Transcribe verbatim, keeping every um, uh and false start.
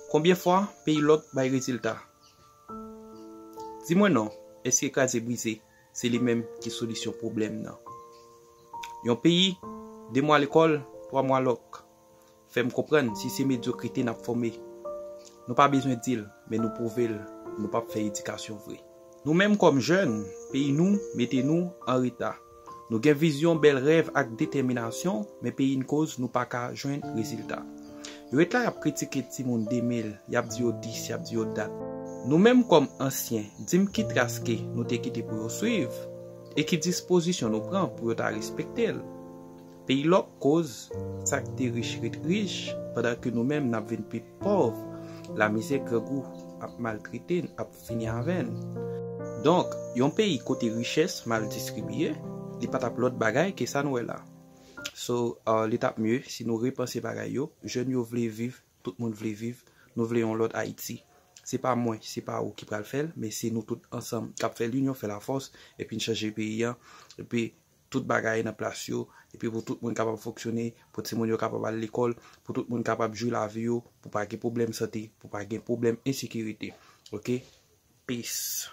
Konbyen fwa peyi lòk bay rezilta? Di mwen non, èske kraze brize se li menm ki solisyon pwoblèm nan? Yon peyi, de mwa lekòl, twa mwa lòk. Fè m konprann si se medyokrite n ap fòme. Nou pa bezwen di l, men nou pwouve l, nou p ap fè edikasyon vre. Nou menm kòm jèn, peyi nou mete nou an reta. Nou gen vizyon, bèl rèv ak detèminasyon, men peyi n koz nou pa ka jwenn rezilta. Yo ret la y ap kritike timoun de mil, y ap di yo dis, y ap di yo dat. Nou menm kòm ansyen, di m ki tras ke nou te kite pou yo swiv, e ki dispozisyon nou pran pou yo ta respekte l. Peyi lòk koz sa k te rich ret rich, pandan ke nou menm n ap vin pi pòv. Lamizè, grangou ap maltrete n, ap fini avè n. Donk, yon peyi kote richès mal distribiye, li pa t ap lòt bagay ke sa n wè la. So, uh, li t ap mye si nou repanse bagay yo. Jèn yo vle viv, tout moun vle viv. Nou vle yon lòt Ayiti. Se pa mwen, se pa ou ki pral fè l, men se nou tout ansanm k ap fè linyon, fè lafòs, epi n chanje peyi a, epi tout bagay nan plas yo, epi pou tout moun kapab fonksyone, pou timoun yo kapab al lekòl, pou tout moun kapab jwi lavi yo, pou pa gen pwoblèm sante, pou pa gen pwoblèm ensekirite. Oke? Peace.